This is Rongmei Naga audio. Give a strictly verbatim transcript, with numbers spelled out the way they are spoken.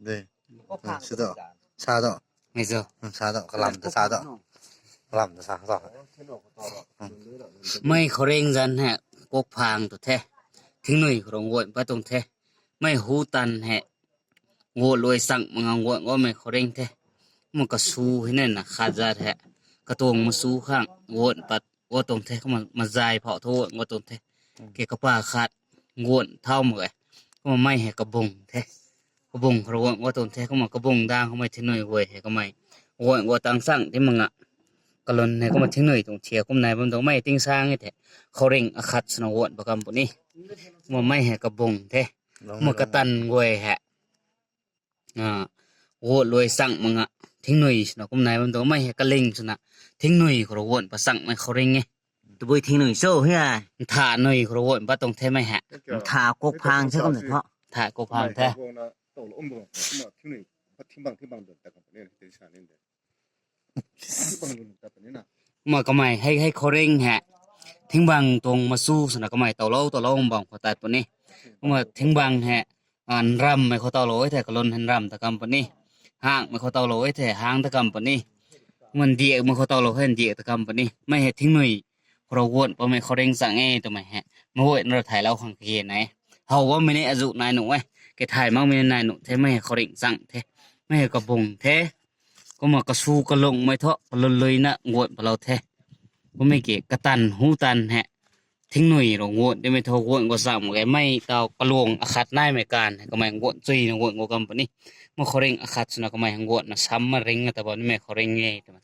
De. Sa do. Sa do. Mei zo. Sa do. Kalam ta sa do. Kalam ta sa do. Mei khouringh zanc hei kukphang tu the. Thingnui khou rui nguanc pat tuang the. Mei hu tanv hei nguanc luai chang mak nga nguanc guatmei khouringh the. Kumna kasu hei na khat zat hei katuang masu khang nguanc pat guat tuang the. Kumna mazay phou thu nguanc guat tuang the. Ke kapa khat nguanc thau mak e. Kumna mei hei kabung the. Kabung khou rui nguanc guat tuang the. Kumna kabung dang khoumei thingnui guay hei kamei nguanc guat tang chang ti mak nga. Kalun hei kumna thingnui tuang thiak kum nai bam tuang mei tingsang e the. Khouringh akhat swna nguanc pat kam puni. Kumna mei hei kabung the. Kumna katanv guay hei nguanc luai chang mak nga. Thingnui swna kum nai bam tuang mei hei kaling swna thingnui khou rui nguanc pat changmei khouringh e. Tabui thingnui cho hei. Ntha nui khou rui nguanc pat tuang the mei hei. Ntha kukphang the kum the tho. Ntha kukphang the. Kumna kamei hei hei khouringh hei thingbang tuang masu swna kamei towlou towlou bam khou tat puni. Kumna thingbang hei nrammei khou towlou e the kalun hei nram ta kam puni. Hangmei khou towlou e the hang ta kam puni. Kumna ndiakmei khou towlou hei ndiak ta kam puni. Mei hei thingnui khou rui nguanc patmei khouringh chang e twmei hei meic guayna rui thaylou khang kage nai. How bammei ni azuh nai nuh e. Ke thay makmei ni nai nuh the mei hei khouringh chang the. Mei hei kabung the. Kumna kasu kalungmei thu kalun luina nguanc patlou the. Kummei ki katanv hu tanv hei thingnui rui nguanc timei thu nguanc guat chang mak ge mei taw kaluang akhat naimei kan hei kamei nguanc chuina nguanc guat kam puni. Kumna khouringh akhat swna kamei nguanc na sam ma ring ta bam nimei khouringh e twmei.